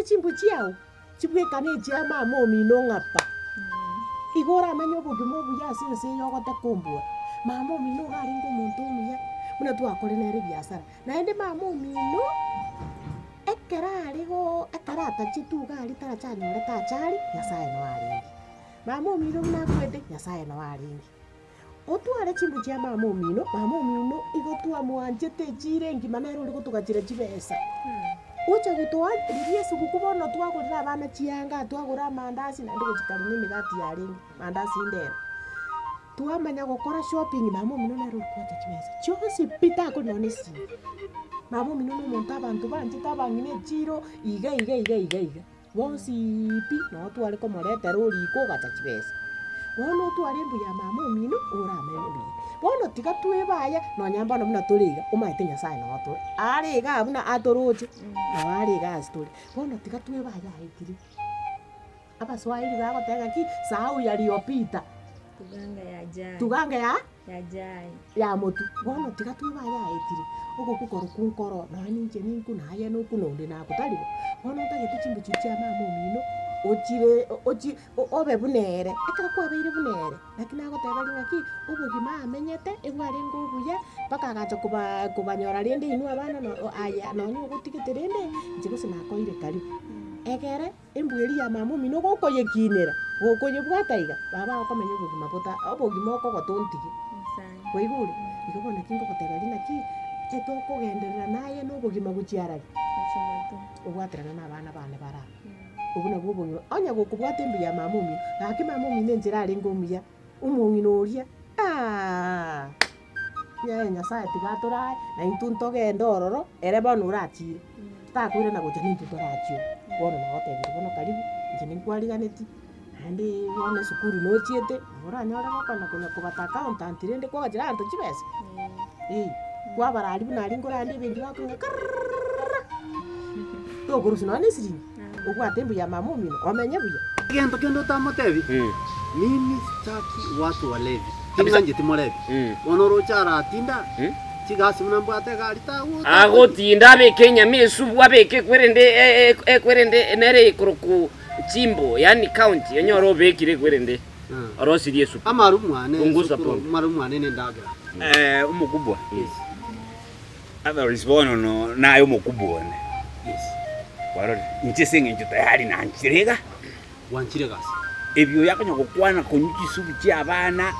chimbu chiao, chibwekane echia mama omino ng'a pa. Igo oramenye obogima obuya ase ense eye ogote kombua. Mama omino iga arenge omonto omuya, buna twakore nere ebiasara. Naende mama omino, ekero are goo ekero atachetwe iga aria tarachanyorete achari, Nyasaye noo arenge. Mama omino buna akwete, Nyasaye noo arenge. Otware chimbu chia mama omino, mama omino igo twamwanchete echiro engima nere ore gotogachera chibesa. Ocha gotoa riria esuguku bono twagorera abana chianga, twagora amandasi naende gochia kare na emegati yarenge, mandasi ndero. Twamanya gokora shopping mama omino nere ore koacha chibesa chionsi pi takori nonya na esimi. Mama omino na omonto abanto banchete abang'ina echiro iga iga iga iga iga. Bonsi pi noo tware komoretera oriko ogacha chibesa. Bono otware embuya ya mama omino oramenye buya. Bono tiga twebe aya nonya mbono buna tore iga omanyete Nyasaye noo tore are igaa buna atoroche noo are igaa ase tore. Bono tiga twebe aya aetire. Abaswahili bagoteba ng'aki sahau yaliyopita Tuganga yajayo. tuganga ya. Yajaye. Ya motwe. Bono tiga twebe aya aetire, ogoku korokwo nkoro, nonya ninche ninku na aye noku na onde naku, tari bo? Bono ntagete chimbu chiria chia mama omino, ochire ochi obe buna ere. Ekero kwabeire buna ere, naki nagoteba ng'aki, obogima amenyete, ebwarenge obuya, mpaka agacha koba kobanyora rende inwe abana no aya nonya ogotigete rende, inche gose nakoire karibu. Egere. Embwa eria ya mama omino gokoyekinera, gokoyebwata iga, baba agokomenya obogima bota obogima okogota ontige. Kwaigure? Igo bono naki ngogoteba riria naki, etokogenderera naye na obogima gochia arari, obwaterane na abana bane bare aba. Obwo nabwo obogima, onye gokobwata embwa ya mama omino, gaki mama omino enchera arenge omuya, omong'ina oria aah, Nyaye Nyasaye tiga atorae, na intwe ntogende ororo, ere bono orachire, takoirana gocha nintwe torachio. Bono nagotebirie bono karibu, inche ninkwariganeti, naende bono esukuru nochiete, nabo oranyore gokona konya kobata accountant rende kwagachera abanto chibesa, eh, kwabara aria buna aria nkorande ebenki bakong'a karrrrrrrrr, tokorusia nonya na esiringi, obwate mbuya mama omino, omenye buya. Egento kende otamotebi, Mimi sitaki watu walevi, ting'ancheti morebi. Bono oroche aratinda chigasi buna mbwate egari tagotaka. Agotinda abeke enyama esubu abeke ekwerende ekwerende nere ekoroku chimbo yaani county onyore obekire ekwerende orosirie esupu. Amaru mwane Punguza esukuru, pombe. amaru mwane nendagera. Omokubwa. Otherwise bono no naye omokubwa one. Yes. Kwarorire? Inche ase eng'encho tayari nanchire iga. Gwanchire gasi. Ebi oyo akonya gokwana konywa chisubu chia abana,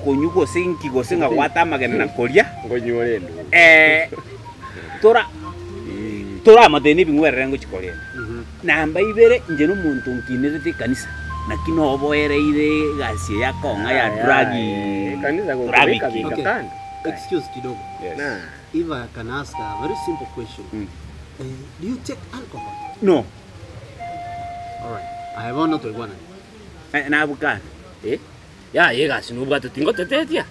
konywa gose inki gose ng'a gwata amagena na koria. Nkonywa ore endugu. Eh, tora toramotebie na ebing'werere ngochia korenda. Namba ibere, inche na omonto nkinerete ekanisa, naki noboereire egasi eye akong'a ya drug Ekanisa trafficking. gokobeka beka Okay. kando. Excuse kidogo. Yes. Na. If I can ask a very simple question. Eh, do you take alcohol? No. Alright. Aye bono toigwanani. Eh, nabukana. Eh, yaya egasi nobwate tingotetetia.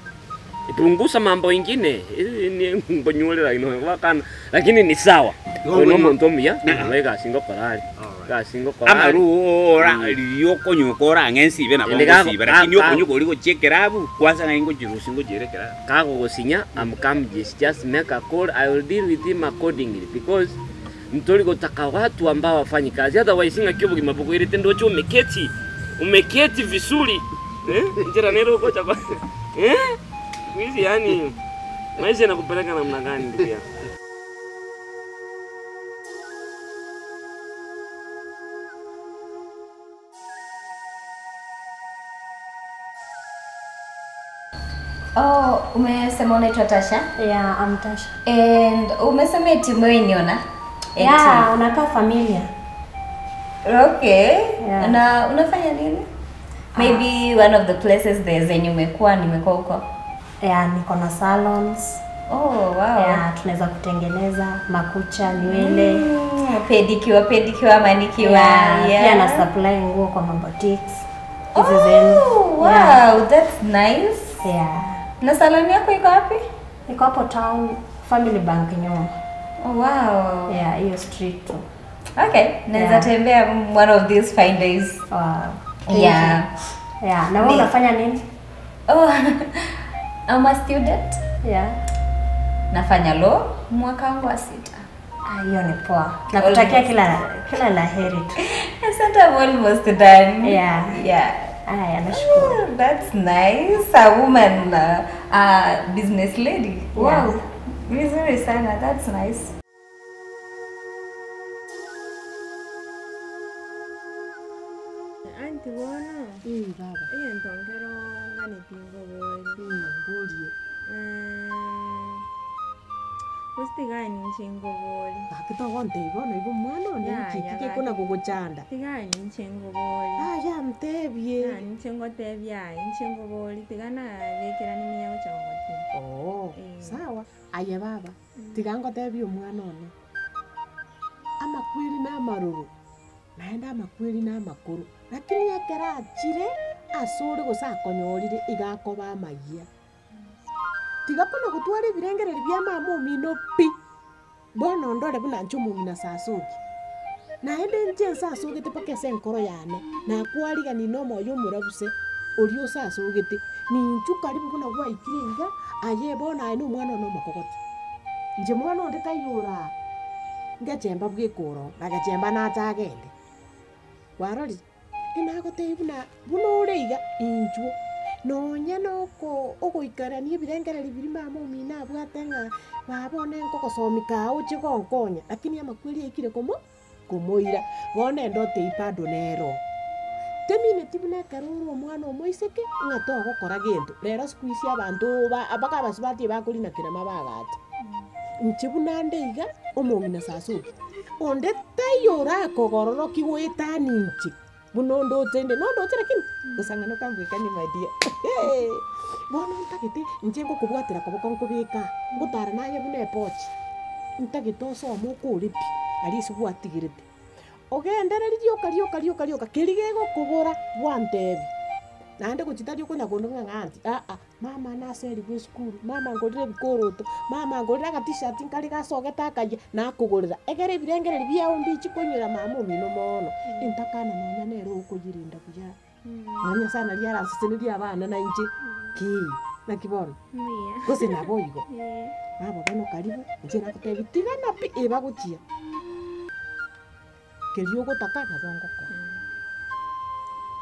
Punguza mambo ingine eh, ni nkonyorera ino wakana lakini ni sawa. Igo Oyo ngonywa- nomonto omuya, nabo egasi ngokora are. Alright. Egasi ngokora are. Amaru ora riria okonywa orang'e ensibe nabo Ende gago- ngosiba lakini ga- okonywa koria gochia ekerabu kwanza ng'ai ngochirusia ngochiere ekerabu. Kagogosinya I'm come just just make a call I will deal with him accordingly because ntori gotaka watu ambao hawafanyi kazi otherwise ng'aki obogima bokoirete ndoche umeketi umeketi vizuri eh enchera nere ogocha kwa eh siku hizi yani maisha inakupeleka namna gani ndugu yangu. Oh, umesema unaitwa Tasha? Yeah, I'm Tasha. And umesema eti umewahi Eti. Yeah, unakaa familia. Okay. Yeah. Na unafanya nini? Maybe one of the places there zenye umekuwa nimekuwa huko. Yeah, niko na salons. Oh, wow. Yeah, tunaweza kutengeneza makucha, nywele. Pedicure, pedicure, manicure. Yeah, Yeah. Pia na supply nguo kwa maboutiques. Hizi zenu. Oh, wow, Yeah. that's nice. Yeah. Na salon yako iko wapi? Iko hapo town Family Bank nyuma. Oh, wow. Yeah, hiyo street tu. Okay, naweza Yeah. tembea one of these fine days. Wow. Thank Yeah. you. Yeah, na wewe Ni- unafanya nini? Oh, I'm a student. Yeah. Nafanya law mwaka wangu wa sita. Ah, hiyo ni poa. Nakutakia kila kila la heri tu. Asante, I'm almost done. Yeah. Yeah. Aya, nashukuru. Oh, that's nice. A woman, a business lady. Wow. Yeah. Vizuri sana. That's nice. Anti bono, Ee baba. egento nkero nganeti nkobori. Mborie. Gose tigani inche nkobori. Gaki togontebia bono igo omwana one Ya, nki ya ki gekona gaki. gogochanda. Tigani inche nkobori. Aya ntebie. Ya, inche ngotebia aye, inche nkobori tiga nabekerani minya gocha gogotebia. Oo, Eh. sawa. Aye baba, tiga ngotebie omwana one. Amakweri na amaroro, naende amakweri na amakoro, lakini ekero achire ase ore gose akonyorire iga akoba amayia. Tiga kona gotwara ebirengereri bia mama omino pi, bono ndore buna inche omong'ina sasoki. Naende inche nsasogete mpaka ase enkoro yane, nakwarigani na omoyo omorabuse, oria osasogete, ninchu karibu buna gwaikire iga, aye bono aye na omwana one omokogoti. Inche mwana onde taiyo ore aa, ngechemba bweka oro, na gechemba nacha agende. Kwarorire? Inagotebia buna buna ore iga, inchuo, nonya na oko ogoikarania ebirengereri biria mama omino abwate ng'a baba one nkogosomia kaa oche gonkonya, lakini amakweri aikire komo komoira. Bono endoto eywo bado nero. Temineti buna ekero ore omwana omoiseke, ng'a togokora gento, rero siku hizi abanto ba mpaka abasubati ebakorina kerama bagacha. Inche buna nde iga, omong'ina sasoki, onde taiyo orakogororokia goetania inche, buna ondoche inde, nondoche lakini, gosang'ana okambwekania my dear bono ntagete, inche ngokobwatera koboko nkobeka aa, ngotara naye buna epochi, ntagete osome okore pi, aria ase gwatigerete. Ogendereri rioka rioka rioka rioka, keria gegokobora gwantebia, naende gochia tari okonya konde ng'a aunty aa, mama naserigwe esukuru, mama ngorere ebikoroto, mama ngorere agatishati nkare gasogete akayia, nakogorera. Ekero ebirengereri biago mbichi konyora mama omino mono, entakana nonya nere okoyerenda buya, nonya nyasaye nari arasesenerie abana na inche ki, naki bono? Mbuya. Gose nabo igo, Eh. baba bono karibu, inche nagotebia tigana pi ebagochia. Keria ogotaka nabo ngokora.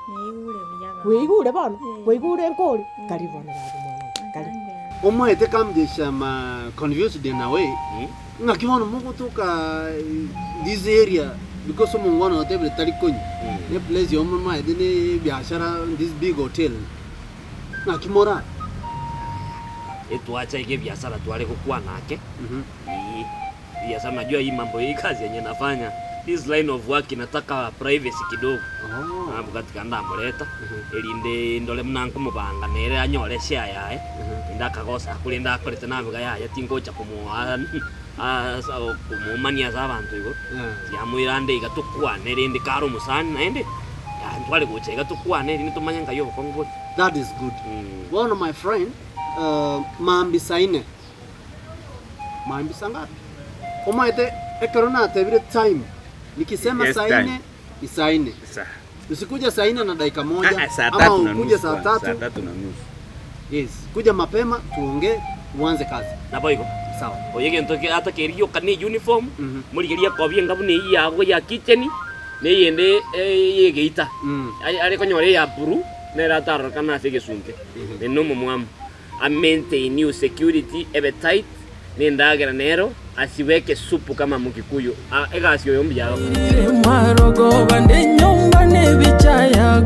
Naigure buya bono. Kwaigure bono? Eh. Kwaigure nkore? Karibu bono baba omwana one, karibu. Asante. Omaete kamjesha ma confused in a way ng'aki bono mogotoka this area because omongwana otebire tari konywa ne place yomo maete ne biashara this big hotel ng'aki mora Etwacha iga ebiasara tware gokwana ake. Eeh, ebiasara unajua hii mambo hii kazi yenye nafanya this line of work inataka privacy kidogo. Oh. Nabo katika ndamoreta erinde ndore buna nkomobanga nere anyore eshare yaye inde akagosa korende akorete nabiga yaye tingocha komoa asa komomania ase abanto igo. Tiamoira ande iga tokwane rende kare omosani naende ntware gocha iga tokwane erinde tomanye nkai obokong'u bore. That is good. Bono my friend, maambia saa nne. Maambia saa ngapi? Omaete ekero natebire time, nikisema Yes, saa time. nne ni saa nne. Saa. Usikuja saa nne na dakika moja Ah, ah, saa ama tatu na ukuje nusu saa bwana, saa tatu. tatu na nusu. Yes, kuja mapema tuongee uanze kazi. Nabo igo. Sawa. Oye egento ke ata keri gioka ne uniform, Mhm. morigereria akobia enga buna eyio yago ya kitchen, na eyende ya egeita. Mm. Are konyora eya blue, nere atarorokana ase egesunte. Naende na omomwamu. A maintain you security ebe tight, na endagera nero, asiweke supu kama mkikuyu. Egasi oyo mbuya agokora. Marogoba nenyomba nebichaya.